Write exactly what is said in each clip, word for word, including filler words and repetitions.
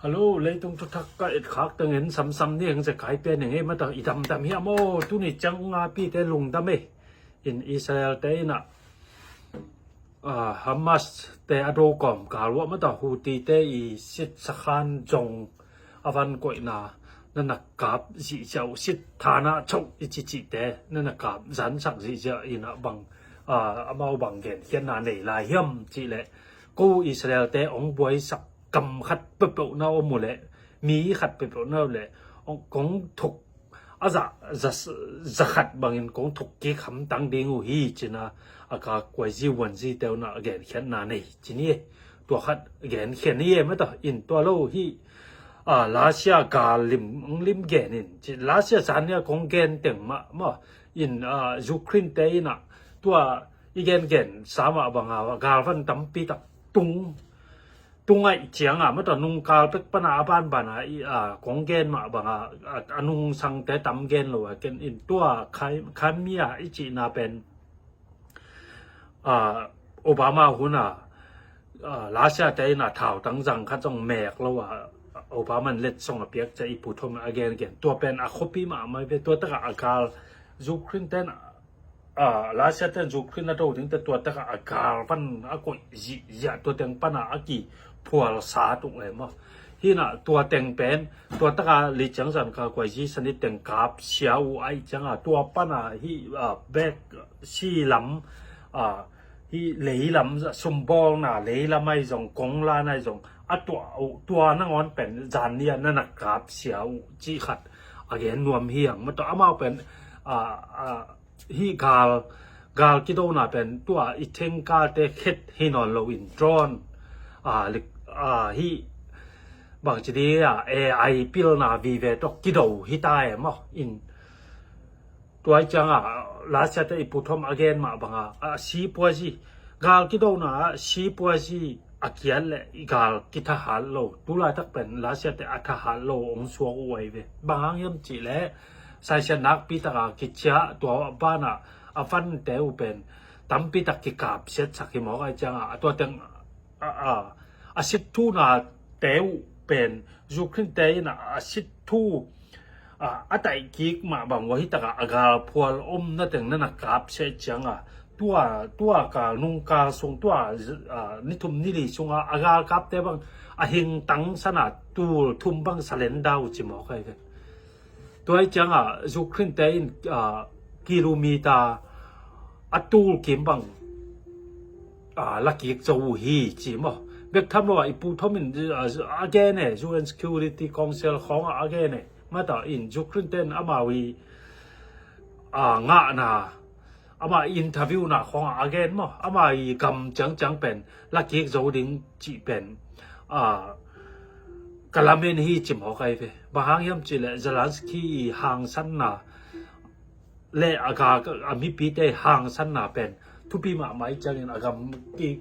Hello, leitung thuthak ka etkhak teng en samsam ni heng zekai pen heng ei mata i damdam hiam aw? Tuni ciang nga pite lungdam ei. In Israel te inah Hamas te a do kawm kal uah mata Houthi te i sit sakhan zong a van koihna na na kap zihziah uh, sit thana choh i cicihte na na kap zansak zihziah inah bang amau bang genkhiatna nei lai hiam cihleh, ko Israel te ong buaisak kam khat peuhpeuh na om uh leh, mi khat peuhpeuh na om leh kong thuk a za, za, za khat bangin kong thuk kik hamtang ding uh hi cina a ka kuaizi uanzi teu na a genkhiatna nei cini. Tua khat genkhiat ni e mata in tua lo hi. Lasia gal lim ong lim gen in ci, Lasia zan nia kong gen teng mah mah in Ukraine te inah tua i gengen sa mah banga galvan tampi tak tung tungaih cianga mata nungkal pek pana a banbana kong gen mah banga a nungsangte tam gen lo a ken in tua Crimea i cihna pen Obama huna Lasia te inah thau tangzang khat zong mek lo a Obama in letsong a piak cia i puthom a gengen tua pen a khuapi mahmah ve. Tua taka a gal Ukraine ten Lasia ten Ukraine a do ding te tua taka a gal van a koih zihziah tua teng pana a ki phual sa tung e maw? Hinah tua teng pen tua taka li ciangzan ka kuaizi sanit teng kap sia uh aih cianga tua pana hi bek si lam hi leilam sumbawlna leilam ahi zong konglan ahi zong a tuah uh tua nangawn pen zan nia na na kap sia uh cih khat a gen nuam hiang mata amau pen hi gal gal kidona pen tua i thengkalte khet hi nawn lo in drone hi bangci dia A I pilna vive tawh kido hi ta e maw? In tua i cianga Lasia te i puthom a gen mah banga a si puazi gal kidona a si puazi a kiat leh i gal kithahat lo tulaitak pen Lasia te a thahat lo ong suak uh ahi ve. Bang hang hiam cihleh saisian nakpi taka kiciah tua banah a vante uh pen tampi tak kikap siatsak hi mawk ahi cianga a tua teng a sit thuna te uh pen Ukraine te inah a sit thu a taih kik mah bang uh ahi taka a galphual omna teng na na kap seh cianga tua tua kal nungkal sung tua nithum nili sunga a galkapte bang a hingtang sana tul thum bang salenda uh ci mawk ahi ve. Tua hi cianga Ukraine te in kilometer a tul kim bang lakik zo uh hi ci maw? Bek tham lo a i pu thom in a gen e, U N Security Council khawngah a gen e mata in Ukraine ten amau i ngahna ama interview na khawngah a gen maw? Ama i gam ciangciang pen lakik zo ding cih pen ka lamen hi ci mawk ahi ve. Bang hang hiam cihleh Zelensky i hangsanna le a ga a mipite hangsanna pen thupi mahmah i ciangin a gam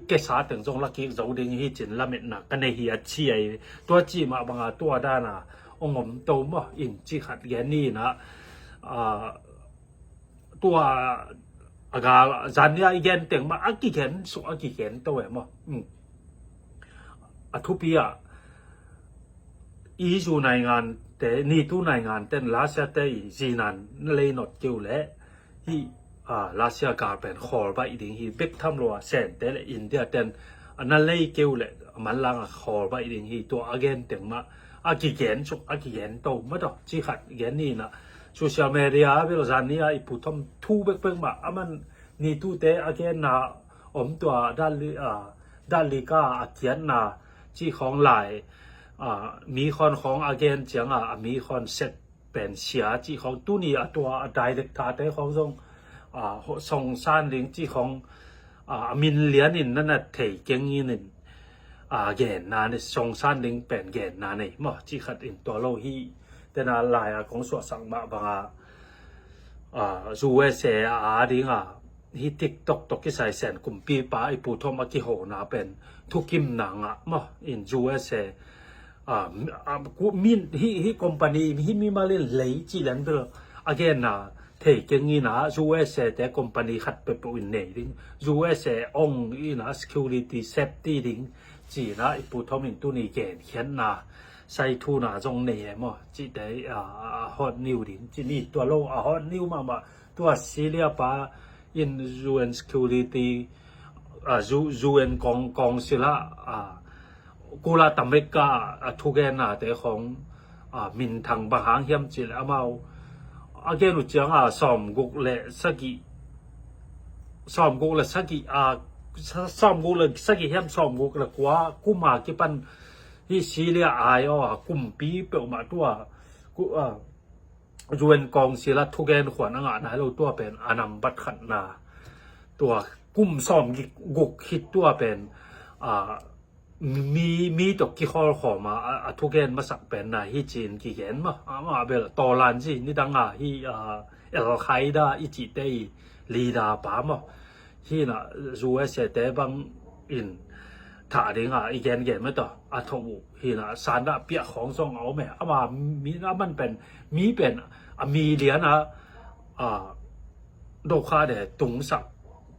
kesa teng zong lakik zo ding hi cin lametna ka nei hi a ci ahi ve. Tua cih mah banga tua dana ong om to maw in ci khat gen ni inah tua a gal zan nia i gen teng mah a kigen suk a kigen to e maw? A thupi ah i zu naingante nitu naingante Lasia te i zinan na lei not keu leh hi Lasia gal pen khawl baih ding hi. Bek tham lo a Sente le India ten a na lei keu leh a manlang a khawl baih ding hi. Tua a gen teng mah a kigen suk a kigen to mah tawh ci khat gen ni inah social media a bel zan ni a i pu thom thu bekbek mah a man nitute a genna om tua dalika a kiatna ci khawng lai mi khawn khawng a gen cianga a mi khawn set pen sia ci khawng tuni a tua a director te khawng zong songsan ding ci khawng a min lianin na na thei keng inin genna nei songsan ding pen genna nei maw ci khat in tua lo hi. Tena lai a kong suahsak mah banga U S A a dinga hi TikTok tawh kisai sen kumpipa i pu thom a kihona pen thukimna ngah maw in U S A min hi company hi mimal in lei ci lian bel a genna thei keng ina U S A te company khat peuhpeuh in nei ding U S A ong ina security safety ding Cina i Pu Thom in tuni genkhiatna, saithuna zong nei e maw, cite a hot new ding ci ni. Tua lo a hot new mahmah, tua Syria pa in U N Security, U N Council ah, kula tamekka a thugennate khawng minthang bang hang hiam cih leh amau a gen uh cianga sawmguk le sagih, sawmguk le sagih a, sawmguk le sagih hiam, sawmguk le kua kuma kipan hi Syria ai aw a kumpi peuhmah tua U N Council a thugen khuan a ngahna hi lo, tua pen a nambat khatna, tua kum sawmguk khit tua pen mi, mi tawh kikholkhawm a, a thugen masak penna hi ci-in kigen maw. Amah bel tawlanzi nidanga hi Al Qaeda i cihte i leader pa maw. Hina U S A te bang in thah dinga i gengen mataw a thoh uh hina sanda piah khawng zong a om e. Ama mi a man pen, mi pen a mi liana a dokhade tungsak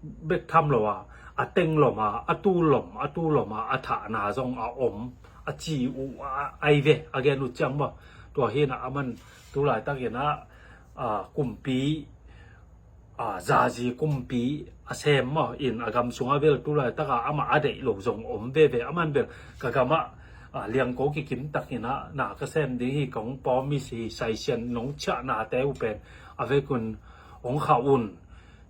bek tham lo a, a teng lom a, a tul lom, a tul lom a, a thahna zong a om a ci uh a, ai ve a gen uh ciang maw. Tua hina a man tulaitakin a kumpi zazi kumpi a sem maw in a gam sunga bel tulaitaka amah a deih lo zong om veve. A man bel ka gamah liangko kikimtakin a na ka sem ding hi, kong promise hi, saisian nong ciahnate uh pen a vekun ong khah un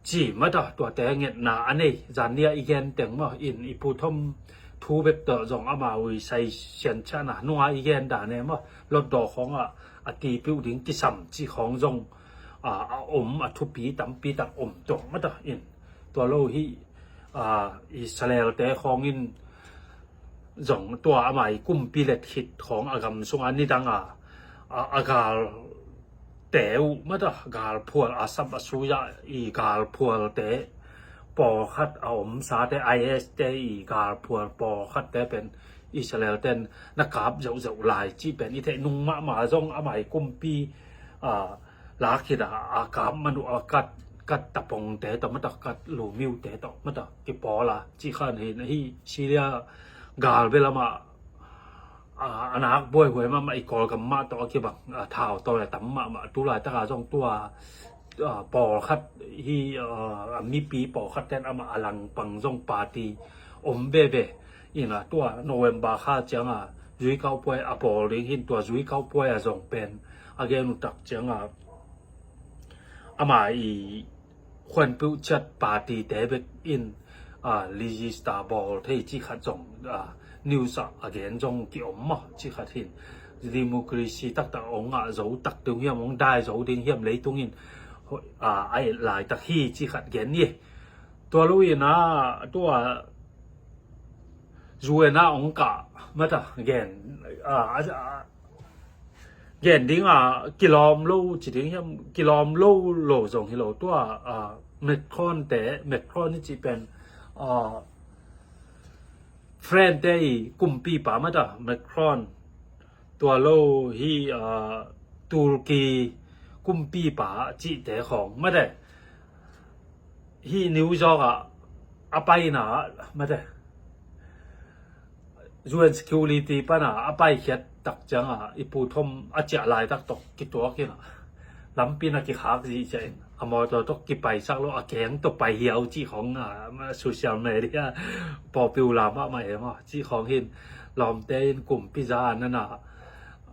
ci mataw. Tuate ngetna a nei, zan nia i gen teng maw in i Pu Thom thu bek tawh zong ama ui saisian ciahna nunga i gen dan e maw. Lotdaw khawngah a tipiuh ding kisam ci khawng zong a om, a thupi tampi tak om tuak mataw in. Tua lo hi Israel te khawngin zong tua amah i kumpi let khit khawng a gam sunga nidanga a gal te uh mataw, galphual, Assad a suya i galphualte pawlkhat, a omsate, I S te i galphual pawlkhatte pen Israel ten na kap zeuhzeuh lai cih pen i theih nung mahmah zong amah i kumpi lak khit a, a kap man uh a kat, kat tapongte tawh mataw, kat lumiute tawh mataw kipawl a cih khan hi na hi. Syria gal bel amah a nak buaihuai mahmah, i Kawlgam mah tawh a kibang thau tawi a tam mahmah. Tulaitaka zong tua pawlkhat hi a mipi pawlkhat ten amah a langpang zong party om veve. Ina tua November kha cianga zuikauhpuai a bawl ding hin, tua zuikauhpuai a zong pen a gen uh tak cianga ama i khuanpiuh ciat party te bek in register bawl thei cih khat zong news ah a gen zong kiom maw. Cih khat hin democracy taktak ong ngah zo tak ding hiam, ong dai zo ding hiam leitung in a et laitak hi cih khat gen ni. Tua lo ina tua U N a ong kah mataw gen gen dinga kilawm lo ci ding hiam, kilawm lo lo zong hi lo. Tua Macron te, Macron i cih pen France te i kumpipa mataw Macron, tua lo hi Turkey kumpipa cihte khawng mataw hi New York ah a paina mataw U N security pana a paikhiat tak cianga i Pu Thom a ciah laitak tawh kituak ina lampi na kikhak zih ciah in a mawtaw tawh kipaisak lo, a keng tawh pai hiau cih khawng a social media popular mahmah e maw. Cih khawng hin lawmte in kumpi za nana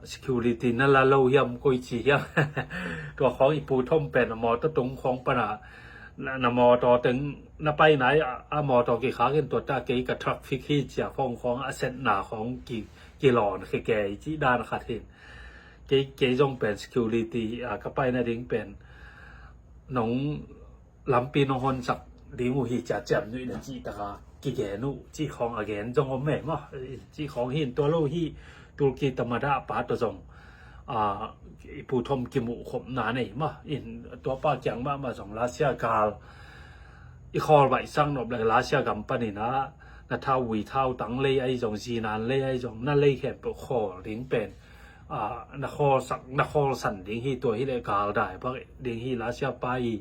security na la lo hiam, koi ci hiam. Tua khawng i Pu Thom pen a mawtaw tung khawng pana na mawtaw teng na paina a mawtaw kikhak in tua ta kei ka traffic hi cia khawng khawng a setna khawng kilawn khekei cih dan khat hin. Kei kei zong pen security ka paina ding pen nong lampi nong honsak ding uh hi cia ciam nuih na cih taka kigen uh cih khawng a gen zong om e maw. Cih khawng hin tua lo hi Turkey tamada pa tawh zong i Pu Thom kimuh khopna nei maw in tua pa kiang mahmah zong Russia gal i khawl baihsak nop le Russia gam panin a na thau ui thau tang lei ai zong zinan lei ai zong na lei khempeuh khawl ding pen na khawlsak na khawlsan ding hi. Tua hi le gal dai bak ding hi Russia pa i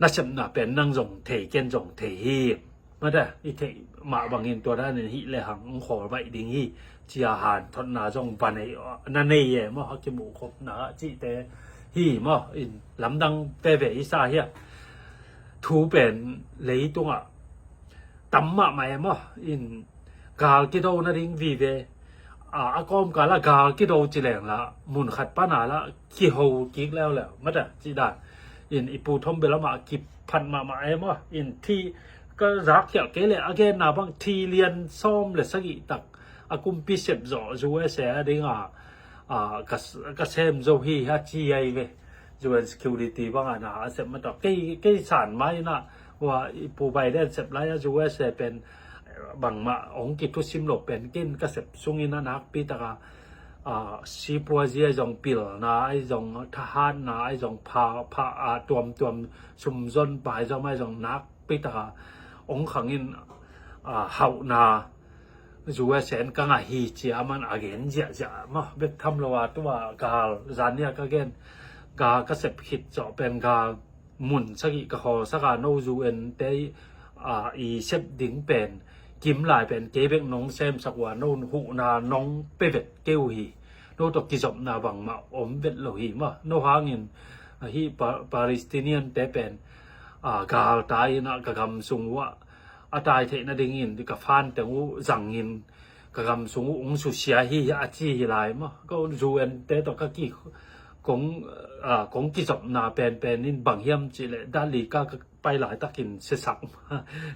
nasepna pen nang zong thei ken zong thei hi. Mate, i theih mah bangin tua danin hih le hang hong khawl baih ding hi, ci-a hanthotna zong va nei, na nei e maw, a kimuh khopna cihte hi maw. In lamdang veve i sa hi a, thu pen leitungah tam mahmah e maw. In gal kido nading vive, a, a kawmkal ah gal kido ci leng lah mun khat pana lah kiho kik leuleu mate, cih dan. In i Pu Thawm bel amah kiphat mahmah e maw. In thi ka zakkhialh kei leh a genna bang thi lian sawm le sagih tak a kumpi sep zawh U S A a ding a, a, ka, ka sem zo hi a ci ahi ve. U N security bang a na a sep mah tawh kei, kei san mai na, ua i Pu Biden sep lai a U S A pen bangmah hong kithusim lo pen ken ka sep sungin a nakpi taka, a, sipuazi ahi zong, pilna ahi zong, thahatna ahi zong, pha, pha, a, tuamtuam sumzon paizom ahi zong nakpi taka hong khangin, a, hauhna U S A in ka ngah hi ci-a aman a gen ziahziah maw. Bek tham lo a tua gal zan nia ka gen, gal ka sep khit zawh pen gal mun sagih ka khawlsak a, no U N te, a, i sep ding pen kim lai pen kei bek nong semsak uh a, no huhna nong pe vet kei uh hi. No tawh kizopna bangmah om vet lo hi maw. No hangin, a, hih Pa-, Palestinian te pen, a, galtai in a ka gam sung uh ah a tai theih nadingin ka fan teng uh zangin ka gam sung uh hong susia hi a ci hi lai maw. Ka U N te tawh ka ki kong, a, kong kizopna penpen in bang hiam cih leh Dalika ka pai laitakin siasak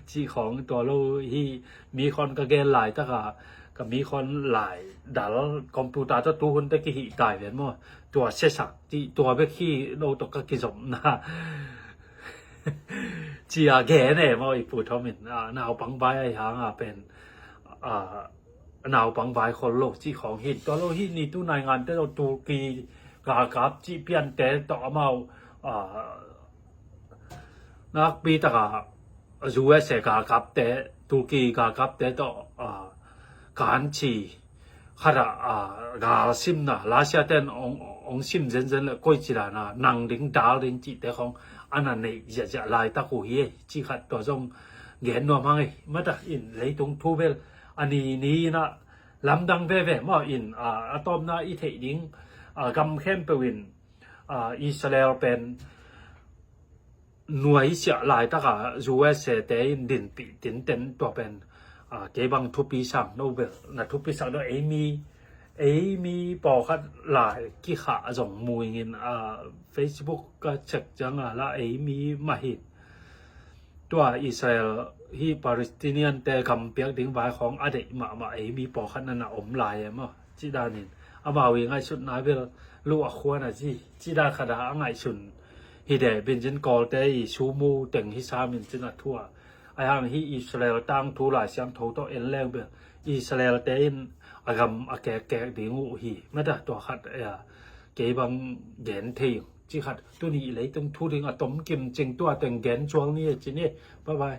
cih khawng, tua lo hi mi khawn ka gen laitaka ka mi khawn lai dal computer tawh tuhun te kihih tai ven maw. Tua siasak cih tua bek hi, no tawh ka kizopna ci-a gen e maw i Pu Thawm in, a, naupang vai ahi hanga pen, a, naupang vai khol lo cih khawng hi. Tua lo hi, nitu naingante lo Turkey galkap cih piante tawh amau, a, nakpi taka U S A galkapte, Turkey galkapte tawh, a, kanchi khat ah, a, galsimna Russia ten hong, hong sim zenzen le koici dana nang ding dal ding cihte khawng a na neih ziahziah laitak uh hi. Cih khat tua zong gen nuam hang ei. Mata in leitung thu bel a ni ni in a lamdang veve maw. In, a, a tawpna i theih ding, a, gam khempeuh in, a, Israel pen nuaisiah laitaka U S A te in dinpih tinten tua pen, a, kei bang thupi sang no bel na thupi sak dawh. Ei mi, ei mi pawlkhat lai kikhah zong mu ingin, a, Facebook ka check cianga la ei mi mah hi. Tua Israel hi Palestinian te gam piak ding vai khawng a deih mahmah ei mi pawlkhat na na om lai e maw. Cih danin amau i ngaihsutna bel luh a khuan a zi. Cih dan khat a ngaihsun hi de, Benjamin Kawlte i sumu teng hi samin cin a thu a. Ahi hang hi Israel tangthu Lai Siangtho tawh en leng bel Israel te in a gam a kekkek ding uh hi. Mata tua khat, a, kei bang gen thei uh. Cih khat tuni leitung thu ding a tomkim cing tua teng gen cual ni e ci ni. Bye bye.